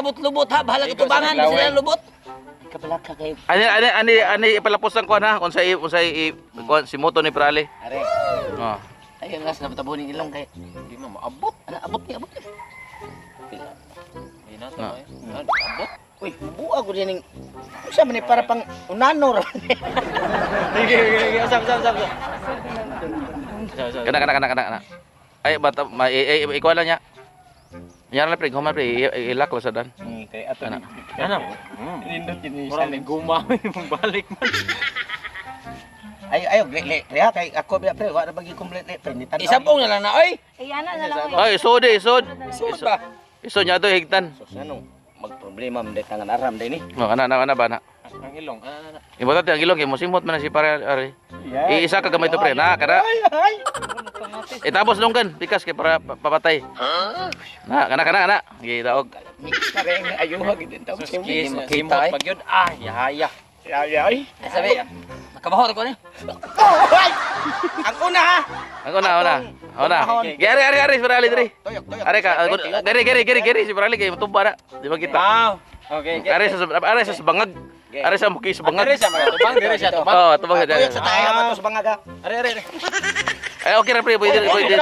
Lubot-lubot ha, bahala ka Igo sa tubangan naglaway. sila lubot. Kabalaka kay. Ani ani ani ani ipalapusan ko na kung sa kung sa kuan si moto ni Prali. Are. Oh. Ayun nga sa tabon ning ilong kay. Di mo maabot. Ana abot ni abot ni. Pila. Di na to Ah. eh. Ah, abot. Uy, buwa ko din ning. Usa man ni para pang unano ra. Sige, sige, sige. Usap, usap, usap. Usap, usap. Kana kana kana kana kana. Ay bata ma ikuan lang niya. Yan lang pre, human pre, ilak lang sa dan. Kay ato. Ana. Ano? Nindot yun yung Murang guma mong balik man. Ay ayo le le pre ha kay ako biya pre wa ra bagi complete le pre ni tan. Isabong na lang na oy. Ayan na lang. Ay, isod eh, isod. Isod ba? Isod niya to higtan. Sus ano magproblema man tangan aram day ni. Oh, kana na kana ba na. Ang ilong. Ana, ana, ana. Importante ang ilong kay mosimot man na si pare ari. Iisa ka gamay to pre. Na kana. Ay. Itapos lunggan, pikas kay para papatay. Na kana kana kana. Sige, daog. Mix ka rin ayuha gid taw. Sus, kiss, simot pag yun. Ah, yaya. Ay ay. Sabi, makabahor ko ni. Oh, ay! Ang una ha. Ang una, una. Una. Gari ari ari si Prali diri. Tuyok tuyok. Ari ka, gari gari gari gari si Prali kay matumba na. Di ba kita? Wow. Okay, okay. Ari sa bangag. Ari sa muki sa bangag. Dire siya mga tubang, dire siya tubang. Oh, tubang sa Tuyok sa tayo man to sa bangaga. Are, are, are. Ay, okay ra pre, pwede pwede pwede.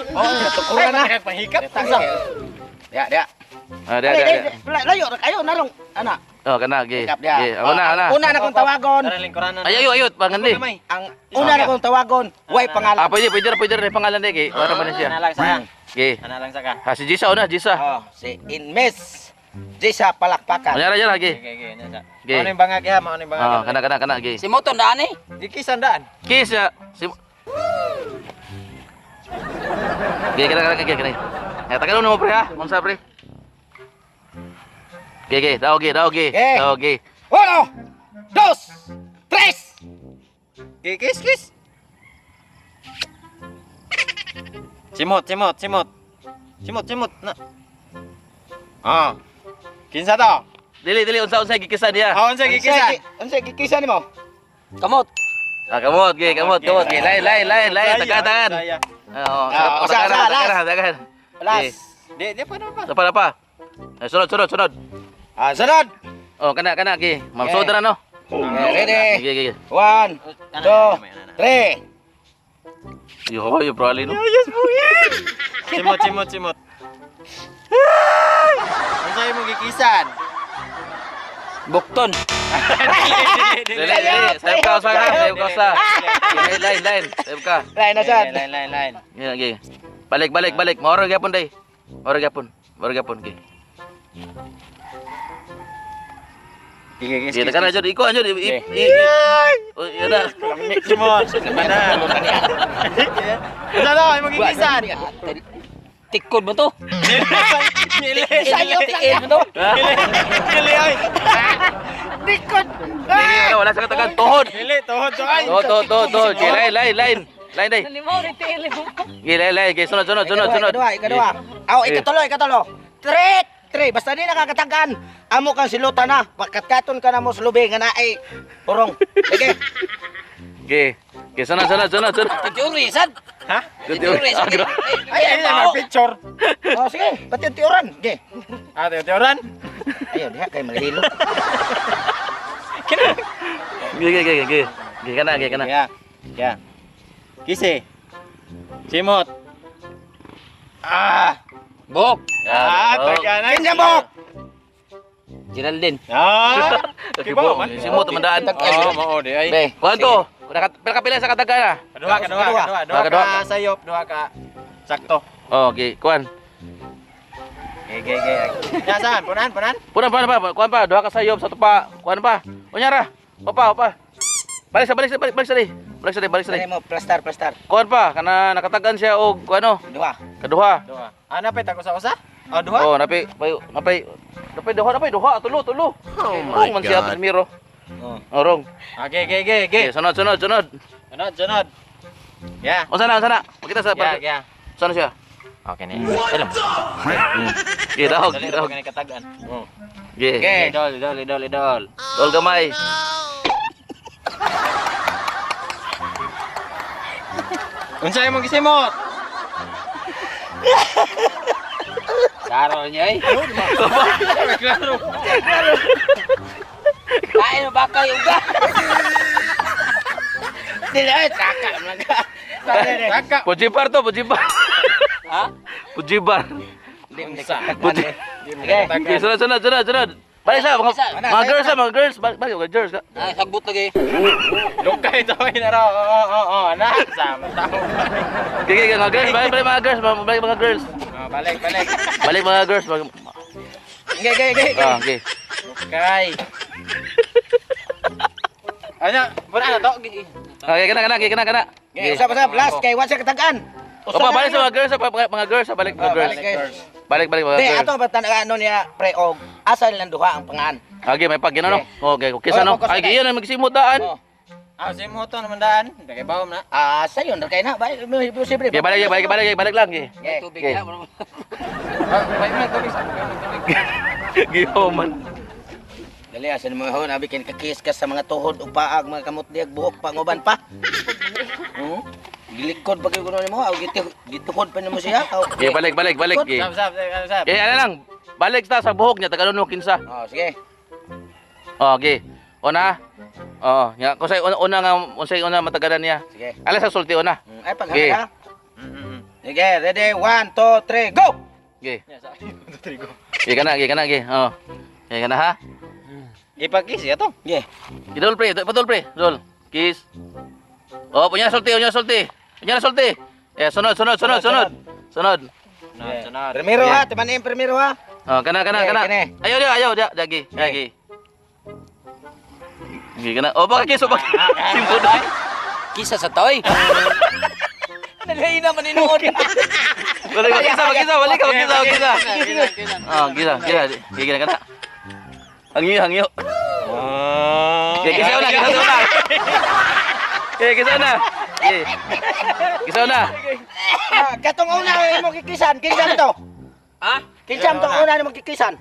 Oh, tukuran na. Pahikap. Ya, ya. Ah, dia dia. dia. Layo ra kayo narong ana. Oh, kana ge. Pick up dia. Ge, una una. Una na kong tawagon. Tara lingkuran na. Ay, ayo ayo, pangan di. Ang una na kong tawagon, way pangalan. Ah, pwede pwede pwede rin pangalan ni ge. Para man siya. Ana lang sa. Ge. Ana lang sa ka. Ha, si Jisa una, Jisa. Oh, si Inmes Jisa Palakpakan. Anyara jara ge. Okay, okay, ana sa. Okay. Ano yung bangag ya? Ano yung bangag? Ah, kana kana kana ge. Si Moton daan eh. Di kisan daan. Kiss ya. Si Ge, kana kana ge kana. Ya, tagal mo pre ha. Unsa pre? Ge ge, daw ge, daw ge. Ge. Daw ge. Uno, dos, tres. Kiss, kiss. Simot, simot, simot. Simot, simot na. Ah. Kinsa to? Dili dili unsa unsa gikisan niya. Ah, unsa gikisan? Unsa gikisan nimo? Kamot. Ah, kamot ge, kamot, kamot ge. Lain lain lain lain, tagan tagan. Oo, Ah, usa, tagan usa, tagan tagan. Last. Di, di pa na pa. Apa apa? Eh, sunod sunod sunod. Ah, sunod. Oh, kana kana ge. Ma'am Okay. soda na no. Ready? Ge ge ge. One, two, three. Yo, yo prali no. Simot, simot, simot. Unsa imong gikisan? Bukton. Dili dili, sayop ka usa ka, sayop ka usa. Lain lain lain, sayop ka. Lain na sad. Line, line, line. Ge ge. Balik balik balik. Maoro gyapon day. Maoro gyapon. Maoro gyapon ge. Ge, Ge tagan na jud, iko jud. I i. Oh, yan na. Simot. Mana? Unsa to imong gikisan? Tikod mo to. Dili. Sayop lang Tiil mo to. Dili ay. Likod. Dili wala wala sa katagan tuhod. Dili tuhod to ay. Tuhod tuhod tuhod tuhod. Ge lain lain lain. Lain day. Nalimaw rin tiil mo. Ge lain lain ge sunod sunod sunod sunod. Ikaduha, ikaduha. Aw, ikatulo, ikatulo. Three, three. Basta di nakakatagan. Amo kang silutan na. Bakatkaton ka na mo sa lubi nga na ay purong. Sige. Ge. Ge sunod sunod sunod sunod. Titiuri, sad. Ha? Titiuri, sad. Ay, ay, ay, picture. Oh, sige. Pati tiuran. Sige. Ah, tiuran. Ayo, diha kay malihilo. Ge ge ge ge. Ge kana ge kana. Ya. Ya. Kisi. Simot. Ah. Bok. Ah, taga na. Kinsa mo? Geraldine. Ah. Kibo, si mo tumandaan. Oh, mao di ay. Be. Kuanto? Pila sa katagan na? Kaduha, kaduha, kaduha. Duha Kaduha. ka sayop, duha ka sakto. Oh, okay, kuan. Ge, ge, ge. Ya, saan? Punan, punan. Punan pa pa, kuan pa, duha ka sayop sa tupa. Kuan pa. Unya ra. Opa, opa. Balik sa balik sa balik, balik sa di. Balik sa di, balik sa di. Dali mo, plastar, plastar. Kuan pa, kana nakatagan siya og kuano, Duha. kaduha. Duha. Ah, napay tag usa-usa? Oh, duha. Oh, napi, payo, napay, napay duha, napay duha, tulo, tulo. Oh my man siya ato si Miro. Oh. Orong. Ah, ge, ge, ge, ge. Okay, sunod, sunod, sunod. Sunod, sunod. Ya. Unsa na, unsa na? Pakita sa Ya, ya. Unsa na siya? Okay ni. Alam. Ge, dahog, Dali dahog. ra katagan. Oh. Ge. Ge. Idol, idol, idol, idol. Dol gamay. Unsa imong gisimot? Klaro niya eh. Klaro. Kain mo ba kayo uga? Dili ay traka man ka. Taka. Pujibar to, pujibar. Ha? Pujibar. Unsa? Puji. Sige. Okay, sunod, sunod, sunod, sunod. Balik sa mga, mga girls, mga girls, balik, balik, mga girls. Ay, sagbot lagi. Lukay to ay naro. Oo, oo, oo. Anak, sama tao. Okay, okay, mga girls, balik, balik mga girls, balik mga girls. Oh, balik, balik. Balik mga girls. Balik. Sige, sige, sige. Ah, okay. Lukay. Ano, wala na to. Okay, kana, kana, okay, kana, kana. Okay, usap usap last kay wa siya katagaan. Opa, balik sa mga girls, mga girls, balik mga Oh, girls. balik, guys. Balik, balik mga Di girls. ato ba ano niya pre og asa nilang duha ang pangan. Okay, may pag no. Okay, okay sa no. Oh, Ay, giyon ang magsimot daan. Oh. Ah, si mo to naman daan. Dagay bawom na. Ah, sayon ra kay na. Bay, posible. Okay, balik, balik, balik, balik lang. Okay. Okay. Tubig Okay. na. Ah, bay mo tubig sa tubig. Giyo man. Dali asa nimo ho abi kin kakis ka sa mga tuhod ug paag mga kamot diag buhok panguban pa. Gilikod pa gyud kuno nimo aw gituhod pa nimo siya. Aw. Okay, balik, balik, balik. Okay. Sab, sab, sab, sab. Okay, ano lang. Balik ta sa buhok niya, tagalon mo kinsa. Oh, sige. Oh, okay. Una. Oh, nya kung say una, una nga unsay una matagalan niya. Sige. Ala sa sulti una. Ay pag Okay. ha. Sige, ready? 1 2 3, go. Okay. Okay kana, okay kana, okay. Oh. Okay kana ha. Ipagkis ya to. Sige. Idol pre, padol pre, dol. Kiss. Oh, punya sulti, punya sulti. Punya sulti. Eh, sunod, sunod, sunod, sunod. Sunod. Sunod, sunod. Primero Sige. ha, timanin primero ha. Oh, kana, kana, Okay, kana. kini. Ayaw, ayaw, ayaw, ja, jagi, jagi. Okay, kana. Oh, baka kiss, oh, baka. Simple na. Kisa sa toy. Nalay na maninuod. Balik, kisa, kisa, balik, kisa, kisa. Oh, kisa, kisa. Okay, kana, kana. Hangyo, hangyo. Okay, kisa una, kisa una. Okay, kisa una. Okay. Kisa una. Ah, katong una mo kikisan, kinsa to? Ha? Kinsa to una nimo kikisan?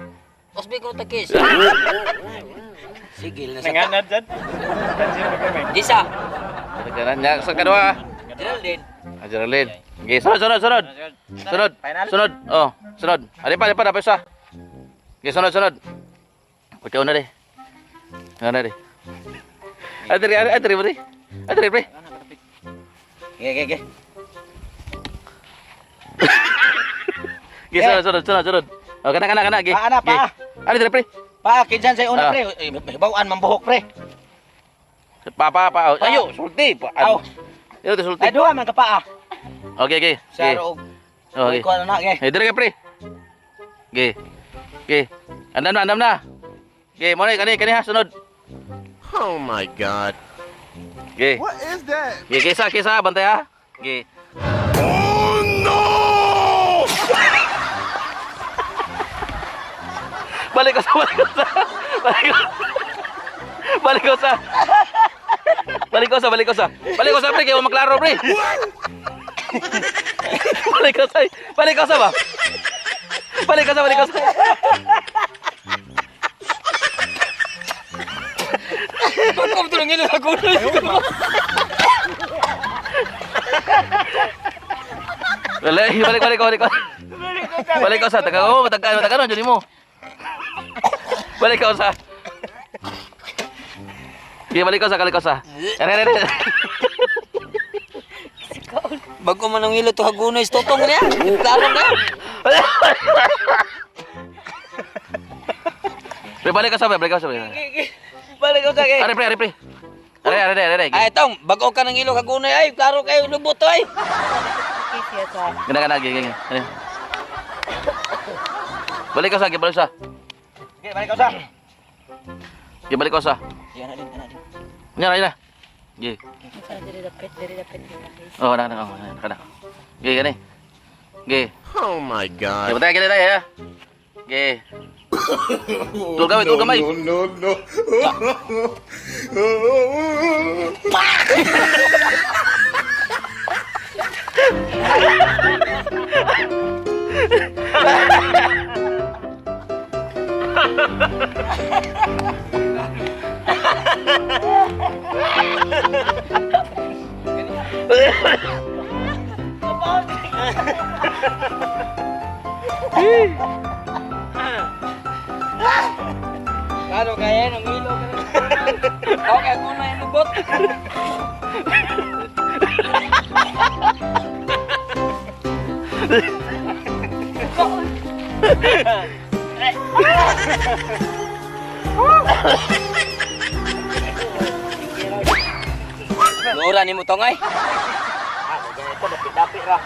Osbi ko takis. Sigil na sa ta. Nanganad dyan. Kansin pa kami. Disa. Kana niya sa kadua. Geraldine. Ah, Geraldine. Okay, sunod, sunod, sunod. Sunod. Final? Sunod. Oh, sunod. Ali pa, ali pa, dapat isa. Okay, sunod, sunod. Okay, una di. Una di. Adri, adri, adri, adri. Adri, pre. Sige, sige, sige. Okay, sunod, sunod, sunod, sunod. Oh, kana, kana, kana. Okay. Paa na, paa. Ali, diri, pre. Pa, kinsa say una Ah. pre? Eh, Hibaw-an man buhok pre. Pa, pa, pa. Ayo, sulti. Pa. Aw. Ayo, sulti. Ay duha man ka paa. Okay, okay. Sa Okay. roog. Okay. Kuha na na, okay. Eh, diri ka, pre. Okay. Okay. Andam na, andam na. Okay, mo na, kani, kani ha, sunod. Oh my God. Okay. What is that? Okay, kisa, kisa, bantay ha. Okay. Oh no! Balik ko sa, balik ko sa. Balik ko. Balik ko sa. Balik ko sa, balik ko sa. Balik ko sa, pre, kaya maklaro, pre. Balik ko sa, balik ko sa ba? Balik ko sa, balik ko sa. Pagkom tulong ilo ako. Balik, balik, balik ko, balik ko. Balik ko sa, taga, oh, matagal, matagal, dyan mo. Balik ko sa. Okay, balik ko sa, balik ko sa. Ere, ere, ere. Bago man ang ilo to hagunoy totong niya. Klaro na. Pre, balik ko sa, pre, balik ko sa, pre. Balik ko sa okay. Are, pre, are, pre. Are, are, are, are. Ay tong, bago ka ng ilo hagunoy ay klaro kayo lubot ay. Gana, gana, gana, gana. Ano? Balik ka sa, balik sa. Sige, balik ko sa. Sige, balik ko sa. Yan na din, yan na din. Yan na, yan na. Sige. Diri dapit, diri dapit. Oh, na, na, na, na, na. Sige, gani. Sige. Oh my Sige, God. patay, gani tayo, ha? Sige. Tul gamay, tul gamay. No, no, no. Karo kaya nang hilo ka na. Okay, ako na yung lubot. Lura ni mo tongay. Ah, ganito dapit-dapit ra.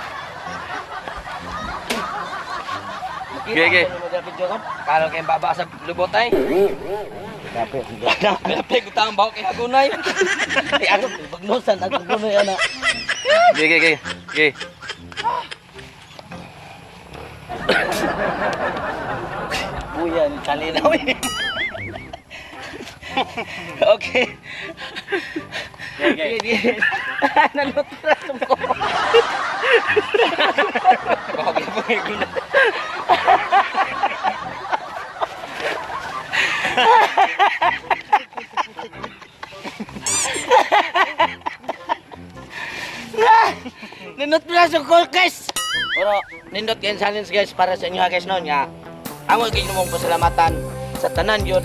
Okay, okay. Karo kay baba sa lubot ay. Dapit. Dapit ko taong bawo kay Hagunay. Ay, ako bagnosan ako gunoy ana. Okay, okay, okay. Okay. Buya ni kalinaw eh. Okay. Okay. Nalutra ko. Bawo kay Hagunay. Nindot na sa ko, guys. Pero nindot kayo challenge, guys, para sa inyo ha, guys, no nga. Amo gyud mong pasalamatan sa tanan yun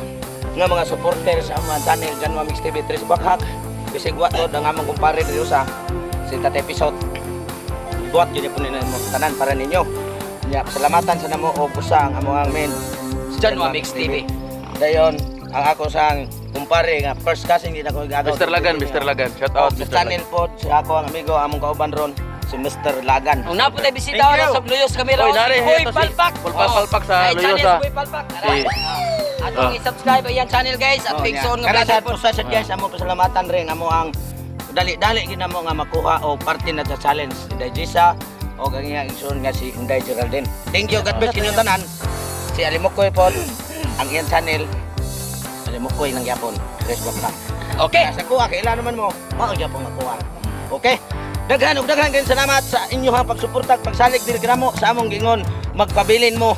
nga mga supporter sa among channel Janwa Mix TV Tres Bakhak. Bisig wa to ang among kumpare dito sa si Tate Pisot. Buhat yun po nila mo tanan para ninyo. Nya pasalamatan sa namo og usa ang among main si Janwa Mix TV. Dayon ang ako sang kumpare nga first cousin din ako gagaw. Mr. Lagan, Mr. Lagan. Shout out, Sa Mr. Lagan. channel po, si ako ang amigo, among kauban ron, si Mr. Lagan. Ang napo tayo bisita wala sa Luyos kami Oy, nari, Boy ito si Palpak. Boy Palpak sa Ay, Luyos, channel ah. Boy Palpak. Tara. Si- Atong i-subscribe ayan channel, guys, at Oh, big zone nga Kana sa vlogger po. usa sad, guys, amo pasalamatan rin amo ang dali-dali gid namo nga makuha o parte na sa challenge si Inday Jisa o ang iyang igsoon nga si Inday Geraldine. Thank you, God bless kinyong tanan. Si Alimukoy po ang iyang channel Alimukoy ng Yapon. Chris Bakna. Okay. Sa kuha kay ila naman mo, mao gyapon nga kuha. Okay? Daghan og daghan kayong salamat sa inyong pagsuporta ug pagsalig diri kanamo sa among gingon magpabilin mo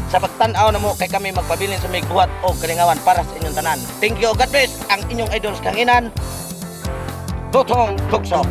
sa pagtan-aw namo kay kami magpabilin sa may buhat o kalingawan para sa inyong tanan. Thank you, God bless ang inyong idols kanginan. Totong Tukso.